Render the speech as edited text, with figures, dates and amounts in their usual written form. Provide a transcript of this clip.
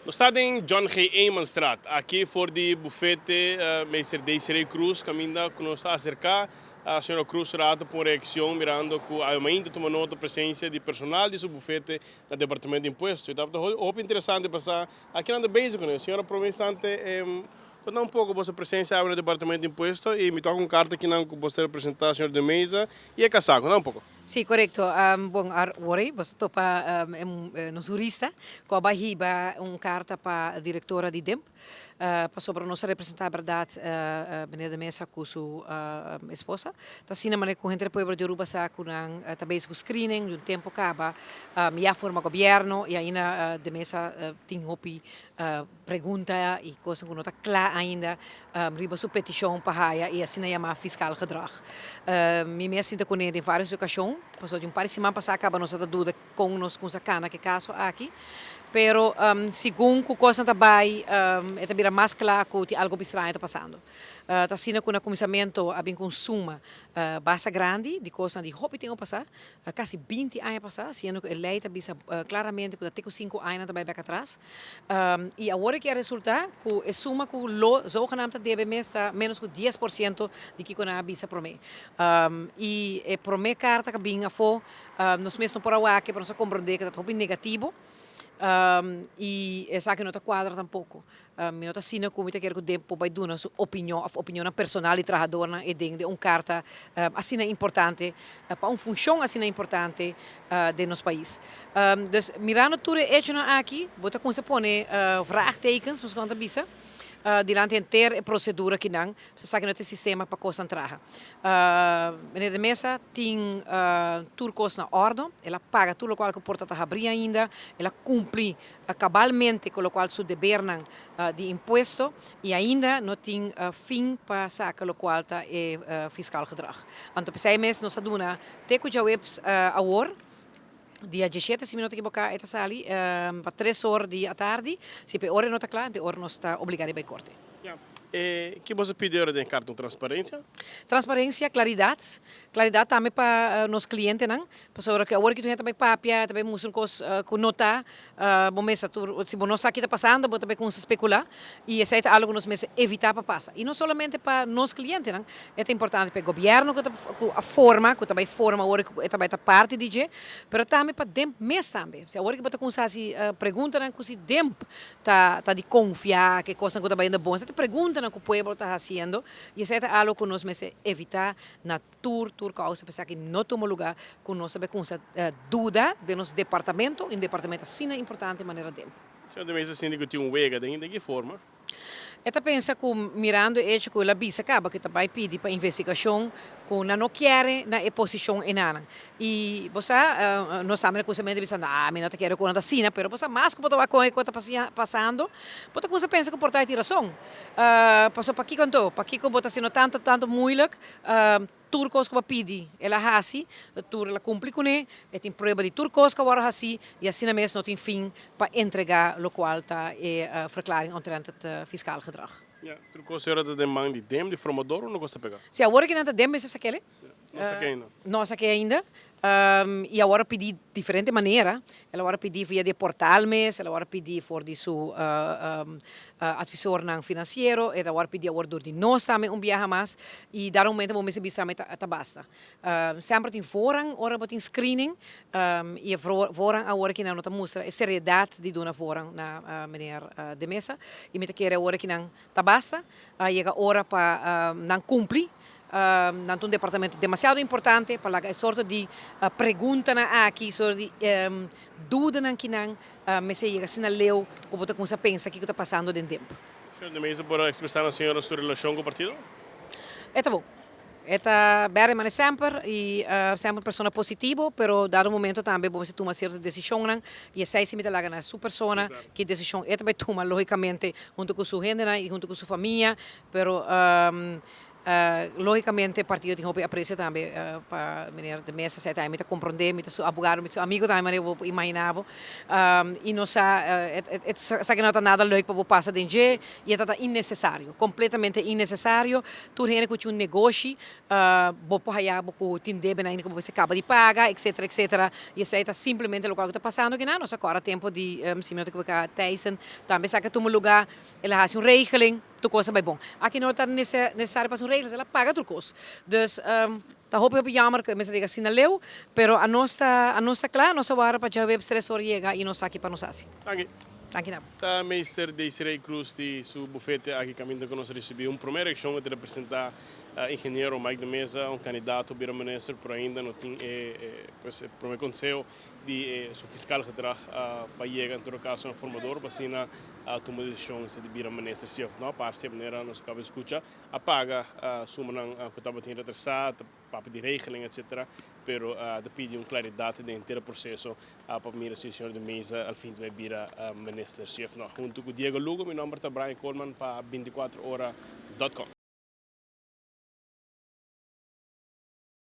Nos ta den John G. Emanstraat, aki for di bufete Meester Desiree Croes, caminda cu nos ta acerca a señora Croes rato pa un reaccion mirando cu awe mainta tuma nota presencia di personal di su bufete na Departamento di Impuesto. Y tabata hopi interesante pa sa aki nan ta bezig cu ne. Señora, prome instante conta un poco boso presencia awe na Departamento di Impuesto y mi toca un carta akinan cu bo ta representa señor De Meza y e casa. Conta un poco. Sí, korekto. Bon, awor ei bo ta topa nos hurista ku a bai hiba un karta pa direktora di DIMP, pasobra nos a representá bèrdat meneer De Meza ku su esposa. Ta asina manera ku henter pueblo di Aruba sa ku nan ta bezig ku screening di un tempu kaba, ya forma gobièrnu i ainda De Meza tin hopi pregunta y cosnan cu no ta cla ainda riba su peticion pa haya e asina yama fiscaal gedrag. Mi mes sinta cune den varios ocasion, pasobra di un par di siman pasa caba nos a ta duda con nos cuminsa cana cu e caso aki, pero segun cu cosnan ta bay e ta bira mas cla cu tin algo bistraño ta pasando. Ta asina cu na cuminsamento a bin cu un suma basta grandi di cosnan di hopi tempo pasa, Kasi 20 aña pasá, siendo ku e lei ta bisa klaramente ku ta te ku 5 aña nan ta bai bèk atras. I awor e ke a resultá ku e suma ku lo zogenaamd ta debe mes ta ménos ku 10% di kiko nan a bisa promé. I e promé karta ku a bin afó, nos mes no por a wak, pero nos a komprondé ku ta hopi negativo i esaki no ta kuadra tampoko. Mi no ta asina ku mi ta kere ku den por bai duna su opinion òf opinionnan personal di trahadornan e den den un karta asina importante pa un funshon asina importante den nos pais. Dus mirando tur e echonan aki bo ta kuminsá pone vraagtekens, meskos nan ta bisa, dilanti henter e prosedura kinan. Esaki no ta e sistema pa kosnan traha. Meneer de Meza tin tur kos na òrdu, el a paga tur lokual ku por ta ta habrí ainda, el a kumpli cabalmente cu locual su debernan di impuesto y ainda no tin fin pa saca locual ta e fiscaal gedrag. Anto p'esey mes nos ta duna te cu djaweps awor, dia 17 si mi no ta ekiboca e ta sali pa 3 or di atardi, si p'e ora e no ta cla ente ora nos ta obliga di bay corte. E ki boso pidi ora den karta? Un transparencia? Transparencia, claridad. Claridad tambe pa nos clientenan. Pasobra ku awor ki tur hende ta bai papia, ta bai mustra un kos ku no ta, bo mes ta tur, si bo no sa ki ta pasando, bo ta bai kuminsá spekulá. I esei ta algu ku nos mester evitá pa pasa. I no solamente pa nos klientenan, e ta importante pa e gobièrnu ku ta ku a forma, ku ta bai forma awor ku e ta bai ta parti di dje, pero tambe pa DEMP mes tambe. Si awor ki bo ta kuminsá hasi preguntanan ku si DEMP ta ta di konfia ku e kosnan ku ta bayendo bon. Esei ta preguntanan ku pueblo ta hasiendo i esei ta algu ku nos mester evitá na tur tur kousa pa esaki no tuma lugá ku nos ta bai kumsa duda den nos departamento, un departamento asina importante manera DEMP. Señor de Meza sinti ku tin un wega den den ki forma? E ta pensa ku mirando e echo ku el a bisa kaba ku e ta bai pidi pa investigashon ku nan no kiere na e posishon enanan. I bo sa, nos tambe na kuminsamentu bisa, nah, mi no ta kere ku nan ta asina, pero bo sa mas ku bo ta wak kon e ku ta pasando, bo ta kuminsa pensa ku por ta e tin rason. Pasobra pakiko anto? Pakiko bo ta hasiendo tantu tantu moeilijk? Tur kos ku bo a pidi el a hasi, tur el a kumpli kuné, e tin prueba di tur kos ku a wòrdu hasi i asina mes no tin fin pa entregá lokual ta e verklaring omtrent het fiskaal gedrag. Ya, tur kos ora ta den man di dem, di formador, unda kos ta pega? Si, awor ki nan ta dem mester sak'el. No sa ke ainda. No sa ke ainda. I a wòrdu pidí diferente manera. El a wòrdu pidí via di e portal mes, el a wòrdu pidí for di su advisornan finansiero, el a wòrdu pidí awor dor di nos tambe un biaha mas. I dado momento bo mester bisa tambe ta basta. Semper tin voorrang ora bo tin screening i e voorrang awor aki nan no ta mustra e seriedat di duna voorrang na meneer De Meza. I mi ta kere awor aki nan ta basta. A yega ora pa nan cumpli. Nan ta un departamento demasiado importante pa laga e sorto di preguntanan aki, sorto di dudanan ki nan mester yega asina leu ku bo ta kuminsá pensa kiko ta pasando den tempu. Señor de Meza por a expresá na señora su relashon ku partido? E ta bon. E ta bèrdè manera semper i semper un persona positivo, pero dado momento tambe bo mester tuma sierto desishonnan i esei si mi ta laga na su persona ki desishon e ta bai tuma logicamente hunto ku su hendenan i hunto ku su famia, pero. Logicamente partido tin hopi aprecio tambe pa meneer De Meza, esey tambe mi ta comprende, mi ta su abogado, mi ta su amigo tambe manera bo por imagina bo. Y nos sa esaki no ta nada leuk pa bo pasa den dje y e ta ta innecesario, completamente innecesario. Tur hende cu tin un negoshi bo por haya bo cu tin debenan ainda cu bo mester caba di paga, etcetera, etcetera. Y esey ta simplemente locual cu ta pasando akinan. Nos a cora tempo di, si mi no ta equivoca, Thijssen tambe esaki a tuma lugar, el a haci un regeling. Tur kos a bai bon. Aki no ta nesesario pa hasi un regla, el a paga tur kos. Dus ta hopi hopi jammer ku e mester yega asina leu, pero anos ta anos ta kla, nos a wara pa djaweps tres or yega i nos aki pa nos hasi. Danki. Danki na bo. Ta Meester Desiree Cruz di su bufete aki kaminda ku nos a risibí un promé reakshon ku ta representá Ingeniero Mike de Meza, un kandidato bira minister pero ainda no tin e pues e promé konseho di e su fiscal gedrag pa yega en todo caso na formador pa asina a tuma decision si di bira minister si of no. Parce manera nos a caba di scucha a paga sumanan cu tabatin retrasa, ta papia di regeling etc. Pero ta pidi un claridad den henter e proceso pa mira si señor de Meza al fin ta bay bira minister si of no. Hunto cu Diego Lugo mi nomber ta Brian Koolman pa 24 ora dot com.